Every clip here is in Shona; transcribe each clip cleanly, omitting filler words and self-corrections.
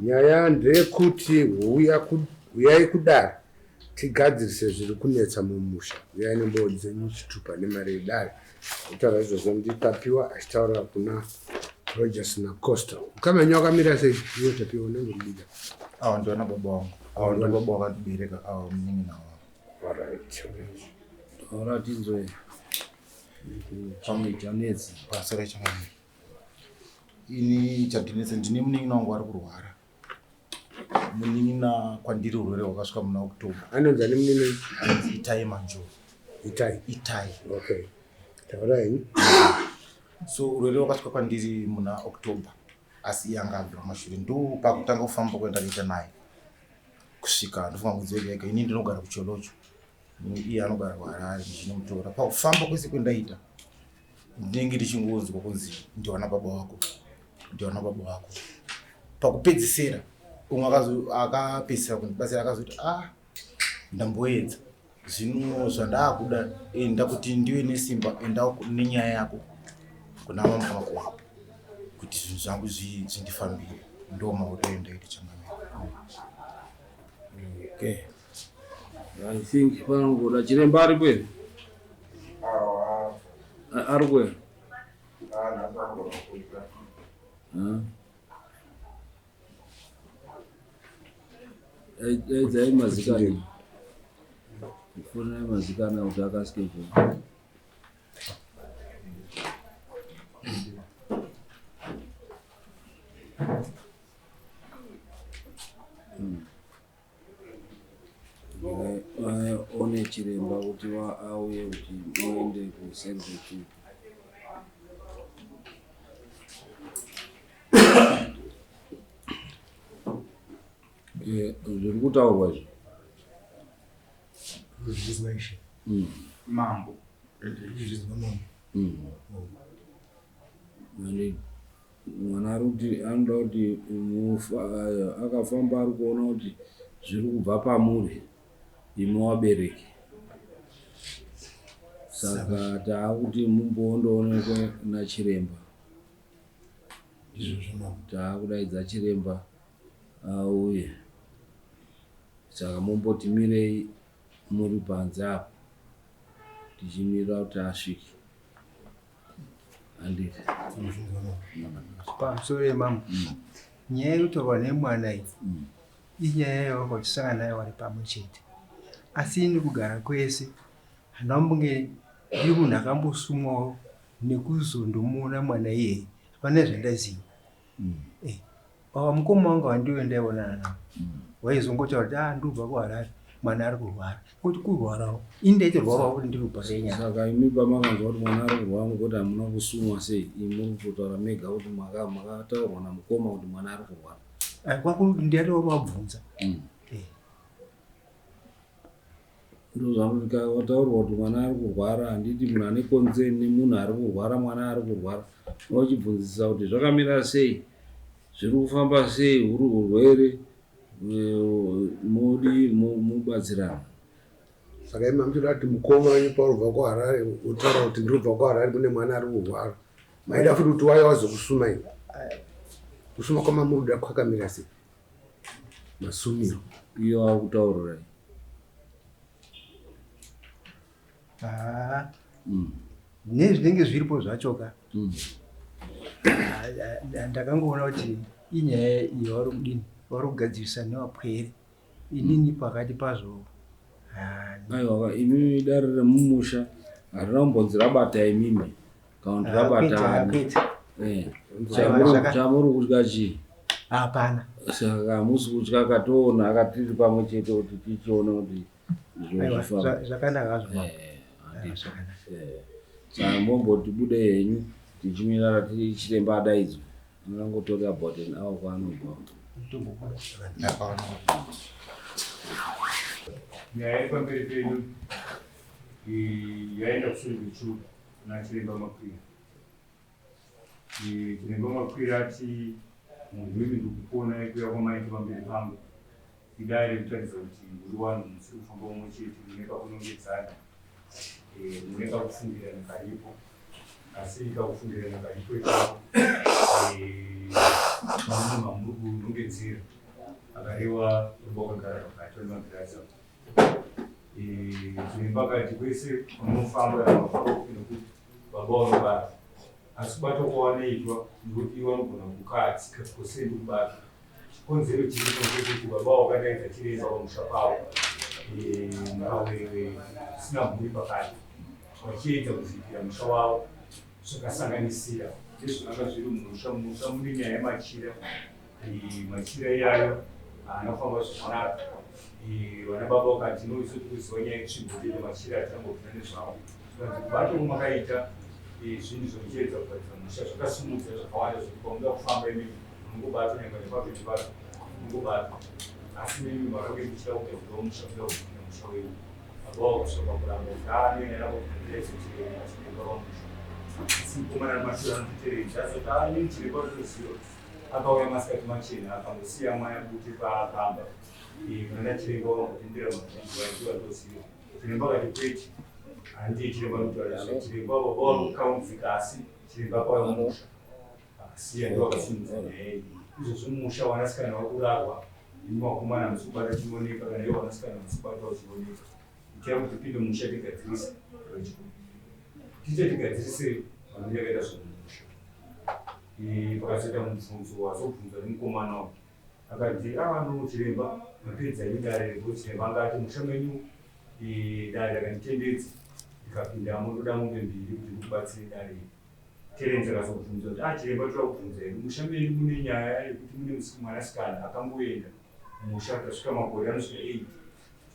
Nyaya ndeyekuti huyai kudare tigadzirise zviri kunetsa mumusha. Huyai nemboo dzenyu, chitupa nemari yedare. Kutaura izvozvo ndiTapiwa achitaura kuna Rogers naCosta. Ukama wenyu wakamira sei? Iwe Tapiwa unenge kubika. Awa ndiwana baba wangu. Awa ndiwana baba wakandibereka awa munin'ina wangu. Alright. Taura tinzwe. Chii chanetsa? Basa rechangamire. Ini chandinetsa ndine munin'ina wangu ari kurwara. Munin'ina kwandiri urwere hwakasvika muna October. Anonzi ani munin'ina? Anonzi Itai Manjo. Itai. Itai. Okay. Taura henyu. So urwere hwakasvika kwandiri muna October asi iye anga abvira kumashure ndo pakutanga kufamba kwandakaita naye kusvika ndofunga mwedzi wega wega ini ndinogara kucholocho iye anogara kuharare ndichinomutora pakufamba kwese kwendaita ndinenge ndichingonzwa kunzi ndiwana baba wako ndiwana baba wako pakupedzisira umwe akapedzisira kundibatsira akazoti ah ndamboedza zvino zvandaakuda enda kuti ndive nesimba enda nenyaya yako kuna mambo wako kuti zvinhu zvangu zvindifambire ndo mauriro endaita changamire. Okay. I think panongoda chiremba aripo here? Aripo here? Daidzai mazikana. Kufonera mazikana kuti akasike kuuya. One chiremba kuti auye kuti muende kuserve Zviri kutaurwa izvi. Zvizwa ishe. Mambo. Zvizwa mambo. Mwana ari kuti anoda kuti akafamba ari kuona kuti zviri kubva pamuri imi wabereki. Saka taakuti mumbondoonekwe nachiremba. Taakudaidza chiremba auye. Saka momboti mirei muri panze apo tichimirira kuti asvike. Handiti. Pamusoro yemambo. Nyaya iri kutaurwa nemwana iyi inyaya yawanga uchisangana nayo wari pamwe chete. Asi ini kugara kwese handina kumbonge ndiri munhu akambosumwawo nekuzondomuona mwana iyeye. Hapana zvandaiziva. Ava mukoma wangu handiwe ndaionana navo. Waizongotaura kuti ah ndobva kuHarare mwana ari kurwara. Kuti kurwarawo. Ini ndaitorwarawo kuti ndiri kubhasenya. Saka imi pamakanzwa kuti mwana ari kurwara mukuti hamuna kusumwa sei? Imi muri kutotaura mega kuti makataurwa namukoma kuti mwana ari kurwara. Kwako ndiyatowavabvunza. Ndozvamuti wataurwa kuti mwana ari kurwara handiti munhu ane concern nemunhu ari kurwara mwana ari kurwara unochibvunzisisa kuti zvakamira sei zviri kufamba sei huri hurwere modi mubatsirana. Saka imi mamuchida kuti mukoma wenyu paurubva kuHarare utaura kuti ndiri kubva kuHarare kune mwana ari kurwara maida futi kuti waya wazokusuma ini kusuma kwamamuruda kwakamira sei masumiro iyo akutaurirai. Ah. Nezvinenge zviripo zvacho ka. Ndakangoona kuti inyaya iyo vari kudini vari kugadzirisa nevapwere inini pakati pazvo. Aiwa imimi dare remumusha harina kumbonzi rabata imimi kana kuti rabata ani. Chamuri kutya chii? Hapana. Saka hamusi kutya katoona akatiri pamwe chete kuti tichiona kuti zvakanaka hazvo. Saka momboti bude henyu tichimirara chiremba adaidzwe angangotori about an hour kwaanobva. Nyaya iri pamberi pedu yaenda kuseri kwechuru nachiremba Makwira. Chiremba Makwira ati munhu imi ndikukuonai kuya kwamaita pamberi pangu idare rikutaridza kuti muri vanhu musiri kufamba mumwe chete mune kakunongedzana mune kakufungirana karipo. Asi kakufungirana karipo ipapo mune mamuri kunongedzera akarewa uromba wakagara pakati nemagirazi apo. Chiremba akati kwese unofamba mafamba kupi nekuti baba vanobata asi kubatwa kwawanoitwa nekuti iwe vanogona kukatsika kwose ndikubata chikonzero chiripo ndechekuti baba wakadaidza chiremba pamusha pavo mukawere usina mhuri pakati vachiedza kuvhikira musha wavo zvakasanganisira nezvakanga zviri mumusha. Mumusha mune nyaya yemachira, machira iyayo haana kufamba zvakanaka. Vana baba vakati no, isu tikuziva nyaya yetsvimbo chete, machira hatambobvira nezvavo. Zvikanzi kubata kwamakaita zvinhu zvomuchiedza kugadzira musha zvakasimudza zvakawanda zvekuti pamunoda kufamba imimi munongobatwa nyangwe nepapi nepapi munongobatwa, asi imimi makange muchida kugadzirawo musha, muchida kuvhikira musha wenyu. Baba vakusvika pakuramba kuti anoenda nako chiremba chiremba pamusha, asi mukomana nemashure anototeredza azoti ini chiremba totoziva. Akauya masikati machena akangosiya mwaya bute paakamba kunana chiremba vambotendera mabvunzo vaiziva toziva. Chiremba akati kwete, handiye chiremba anotaura zve chiremba. Baba varikukaunzika asi chiremba akauya mumusha akasiya ndo akasimudza nyaya iyi. Izvozvo mumusha wanasikana vakurarwa, imi vakomana hamusi kubata chioneka, kana ivo vanasikana hamusi kubatawo chioneka. Itai kuti tipinde mumusha tigadzirise, tiite tigadzirise vanhu yakaita zvomumusha. Pakazoita mubvunzo wazobvunzwa nemukomana uyu akati no chiremba mapedza imi dare rego. Chiremba angati musha menyu dare rakanditendedza ndikapindamo, ndoda mombe mbiri kuti ndikubatsire dare iri. Terence akazobvunza kuti chiremba, toda kubvunza hedu, musha menyu mune nyaya yekuti mune mwanasikana akamboenda musha tasvika makore anosvika 8.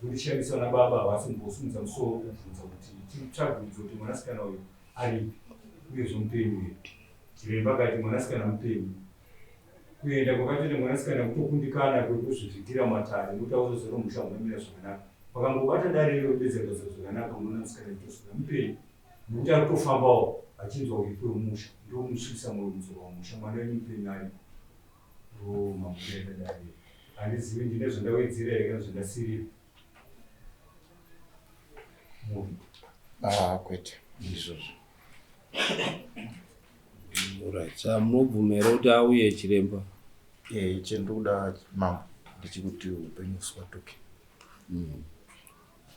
Zvondishamisa vana baba havasi kumbosimudza musoro kubvunza kuti tiri kutsvagurudzo kuti mwanasikana uyu aripi uyezve mupenyu here. Chiremba akati mwanasikana mupenyu. Kuenda kwakatoita mwanasikana kutokundikana kwekuzvivhikira matare nekuti auzozora musha unomira zvakanaka. Pakangobata dare iro bedzi rikazora zvakanaka, unoona musikana achitosvika mupenyu nekuti ari kutofambawo achinzwa uripo wemusha ndomusvibisa mwoyo mudzoka wamusha mwana wenyu mupenyu ariko. Ndo mamunoita dare. Handizivi ndine zvandawedzera here kana zvandasirira. Ah, kwete ndizvozvo. Alright, saka munobvuma here kuti auye chiremba? Eh, chendikuda mambo ndechekuti upenyu uswatuke.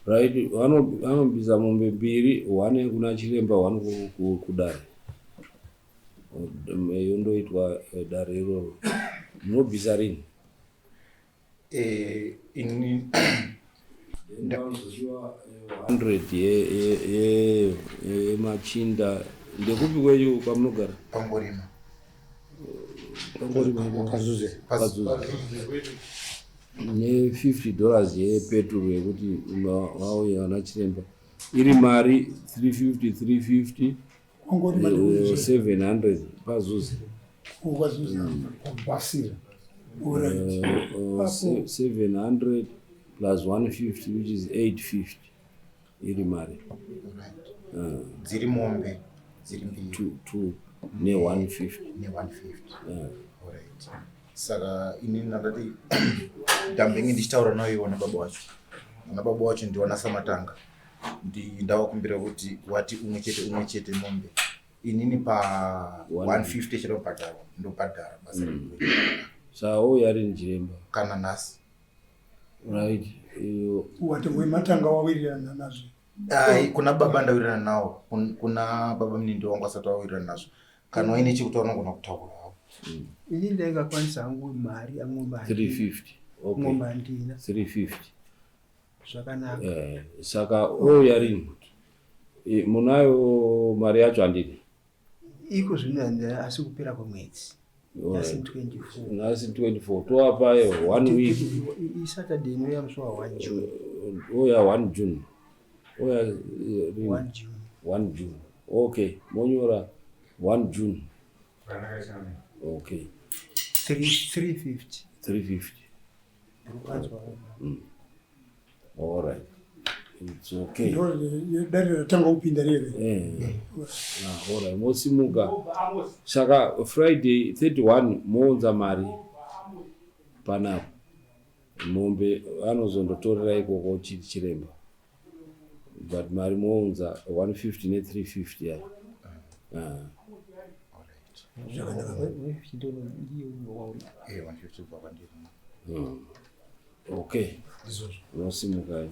Right, vanobvisa mombe mbiri, one kuna chiremba, one kudare. Yondoitwa dare iroro. Munobvisa rini? Ini Ndauziwa 100 yemachinda. Ndekupi kwenyu kwamunogara? Pangorima. Pangorima. Pazuze. Pazuze. Ne50 dollars yepeturu yekuti vauye vana chiremba. Iri mari 350 350. Kwangorima ndikuti 700 pazuze. Kwazuze. Basira. Alright. 700 plus 150, which is 850 iri mari. Right. Dziri mombe dziri mbiri. 2 2 ne150. Ne150. Alright. Saka inini ndandati ndambenge ndichitaura nayo iwo nababa wacho. Ana baba wacho ndiwana Samatanga. Ndavakumbira kuti wati umwe chete umwe chete mombe. Inini pa 150 chinobhadharwa ndobhadhara basa redu. Saka ouya rini chiremba? Kana nhasi. Right, iyo. Wati wematanga wawirirana nazvo? Ai, kuna baba ndawirirana nawo. Kuna baba munindi wangu asati wawirirana nazvo. Kana waine chekuti vanogona kutaura havo. Ini ndaingakwanisa hangu mari yang'ombe. 350, okay. Ng'ombe handina. 350. Zvakanaka. Saka ouya rini? Munayo mari yacho handidi? Iko zvino handina, asi kupera kwemwedzi. Nhasi 24. Nhasi 24, toapa one week. ISaturday inouya, musi wa 1 June. Oya 1 June, oya rini? 1 June. 1 June, okay. Monyora 1 June. Zvakanaka chame. Okay. 350. 350. Ndikupanzwa. All right, it's okay. Ndo dare ratanga kupinda rere. Ah, all right, mosimuka. Saka Friday 31 mounza mari panapa. Mombe anozondotorera ikoko chiremba, but mari mounza 150 ne350 yayo. Ah. Alright. Zvakanaka. 150 ndiyo wauri. 150 kubva kwandiri. Okay. Ndizvozvo. Unosimuka.